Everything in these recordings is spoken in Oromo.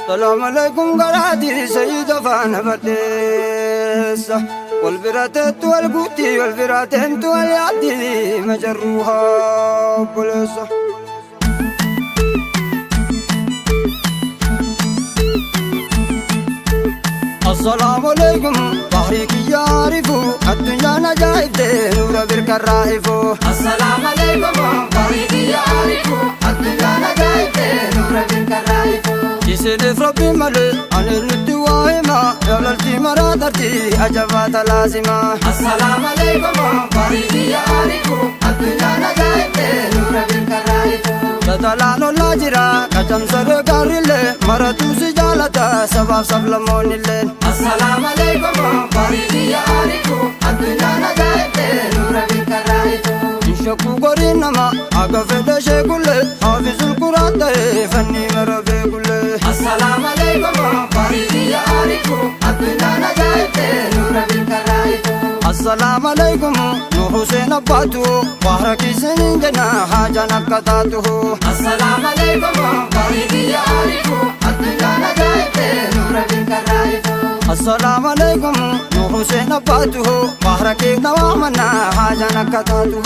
Salaam alaikum garaati sayyida faana badheessa. Wal bira teettu wal guutti wal bira teentu wal yaaddi majarruu haa obboleessa. Assalaamu alaikum bahrii kiyya arifu addunyaan ajaa'ibde nuura birkarraa ifu. Assalaamu alaikum bahrii kiyya arifu addunyaan ajaa'ibde nuura birkarraa ifu. Isiniif rabbi malee ani nutti waa hima jaalalti maraa tarti ajabaa talaasima. Assalaamu alaikum bahrii kiyya arifu addunyaan ajaa'ibde nuura birkarraa ifu. Tatalaan ollaa jira qacamsaree gaarrillee maratu si jaalata sabaaf sablammoonnilleen. Assalaamu alaikum bahrii kiyya arifu addunyaan ajaa'ibde nuura birkarraa ifu. Shakkuu goriin nama aga fedha sheekullee haafizul quraan ta'e fanni mara beekullee. Assalaamu alaikum bahrii kiyya arifu addunyaan ajaa'ibde nuura birkarraa ifu. Assalaamu alaikum nu Huseen abbaatu bahra kiisaniin jenna haajaan akka taatu. Assalaamu alaikum bahrii kiyya arifu addunyaan ajaa'ibde nuura birkarraa ifu. Assalaamu alaikum nu Huseen abbaatu bahra keenya waamana haajaan akka taatu.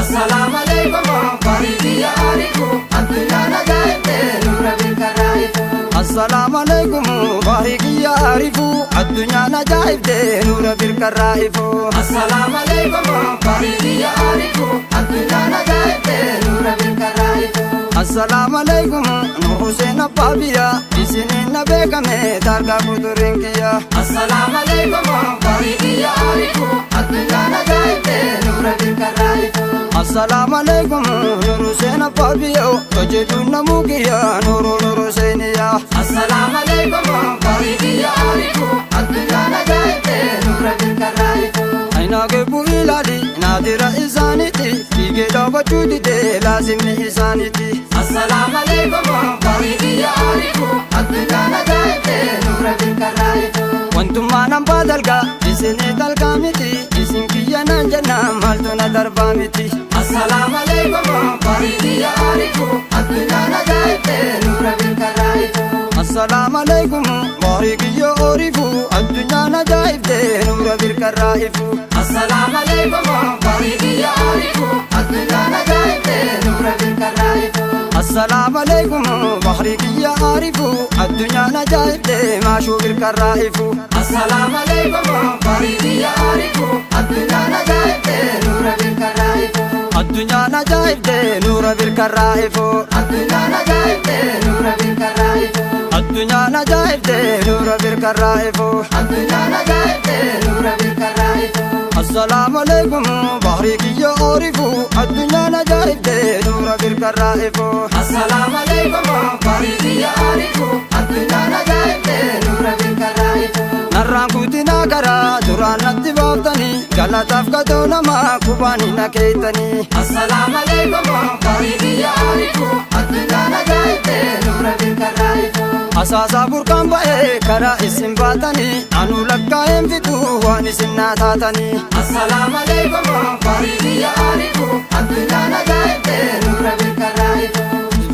Assalaamu alaikum bahrii kiyya arifu addunyaan ajaa'ibde nuura birkarraa ifu. Assalaamu alaikum bahri kiyya arifu addunyaan ajaa'ibde nuura birkarraa ifu. Assalaamu alaikum bahrii kiyya arifu addunyaan ajaa'ibde nuura birkarraa ifu. Assalaamu alaikum nu Huseen abbaa biyya isiniin na beekame tarkaa kuturiin kiyya. Assalaamu alaikum bahrii kiyya arifu addunyaan ajaa'ibde nuura birkarraa ifu. Assalaamu alaikum nur Huseen abbaa biyya hojjetuun namuu kiyya nuru nuru Huseeniya. Assalaamu alaikum bahrii kiyya arifu addunyaan ajaa'ibde nuura birkarraa ifu. Ainaa geebbu ilaali naadira isaaniiti fiigee dhaabachuu dide laasimni isaaniiti. Assalaamu alaikum bahrii kiyya arifu addunyaan ajaa'ibde nuura birkarraa ifu. Wantummaan hambaa dalgaa isinii dalgaa miti isin kiyya naan jenna maaltu na darbaa miti. Assalaamu alaikum bahrii kiyya arifu addunyaan ajaa'ibde nuura birkarraa ifu. Assalaamu alaikum bahrii kiyya orifu addunyaan ajaa'ibde nuura birkarraa ifu. Assalaamu alaikum bahrii kiyya arifu addunyaan ajaa'ibde nuura birkarraa ifu. Assalaamu alaikum bahrii kiyya arifu addunyaan ajaa'ibde maashuu birkarraa ifu. Assalaamu alaikum bahrii kiyya arifu addunyaan ajaa'ibde nuura birkarraa ifu. Addunyaan ajaa'ibde nuura birkarraa ifu. Addunyaan ajaa'ibde nuura birkarraa ifu. Addunyaan ajaa'ibde nuura birkarraa ifu. Addunyaan ajaa'ibde nuura birkarraa ifu. Assalaamu alaikum bahrii kiyya orifu addunyaan ajaa'ibde nuura birkarraa ifu. Assalaamu alaikum bahrii kiyya arifu addunyaan ajaa'ibde nuura birkarraa ifu. Narraan kutinaa karaa duraan natti baaftanii galataaf gatoo namaa qubaan hin akeektanii. Assalaamu alaikum bahrii kiyya arifu addunyaan ajaa'ibde nuura birkarraa ifu. Asaasaa burqaan ba'ee karaa isin baatanii anuu lakkaa'een fixuu waan isin naa taatanii. Assalaamu alaikum bahrii kiyya arifu addunyaan ajaa'ibde nuura birkarraa ifu.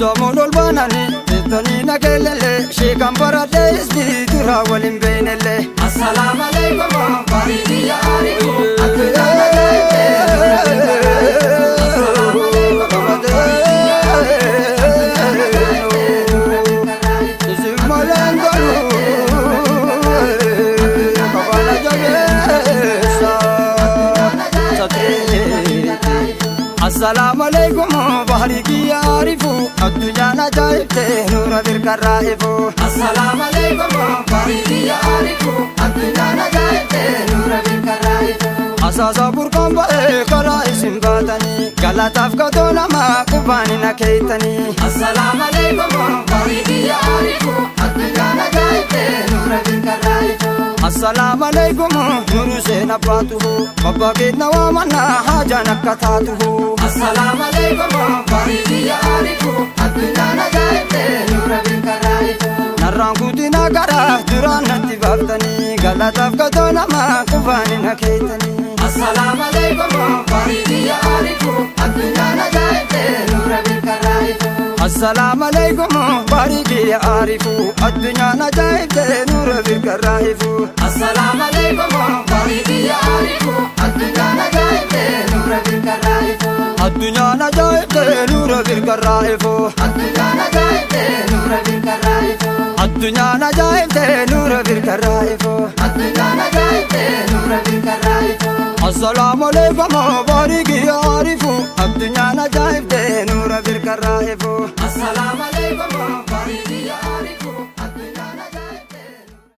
Doomoon ol baananii jettanii na keellellee sheekan baradhee isbii duraa waliin beeynellee. Assalaamu alaikum bahrii kiyya arifu addunyaan ajaa'ibde nuura birkarraa ifu. Assalaamu alaikum bahrii kiyya arifu addunyaan ajaa'ibde nuura birkarraa ifu. Isin maleen galuu kabala jabeessa sateeti. Assalaamu alaikum bahrii kiyya arifu addunyaan ajaa'ibte nuura birkarraa ifu. Assalaamu alaikum bahrii kiyya arifu addunyaan ajaa'ibde nuura birkarraa ifu. Asaasa burqaan ba'ee karaa isin baatanii galataaf gatoo namaa qubaan hin akeektanii. Assalaamu alaikum bahrii kiyya arifu addunyaan ajaa'ibde nuura birkarraa ifu. Assalaamu alaikum nuru seen abbaatuhu abbaa keenya waamannaa haajaan akka taatuhu. Assalaamu alaikum bahrii kiyya arifu addunyaan ajaa'ibde nuura birkarraa ifu. Narraan kutinaa karaa duraan natti baaftanii galataaf gatoo namaa qubaan hin akeektanii. Assalaamu alaikum bahrii kiyya arifu addunyaan ajaa'ibde. Assalamu alaikum bariki arifu addunyaan ajaa'ibde nuura birkarraa ifu. Assalamu alaikum bariki arifu addunyaan ajaa'ibde nuura birkarraa ifu. Addunyaan ajaa'ibde nuura birkarraa ifu. Addunyaan ajaa'ibde nuura birkarraa ifu. Addunyaan ajaa'ibde nuura birkarraa ifu. Addunyaan ajaa'ibde nuura birkarraa ifu. Assalamu alaikum bariki arifu addunyaan ajaa'ibde nuura birkarraa ifu.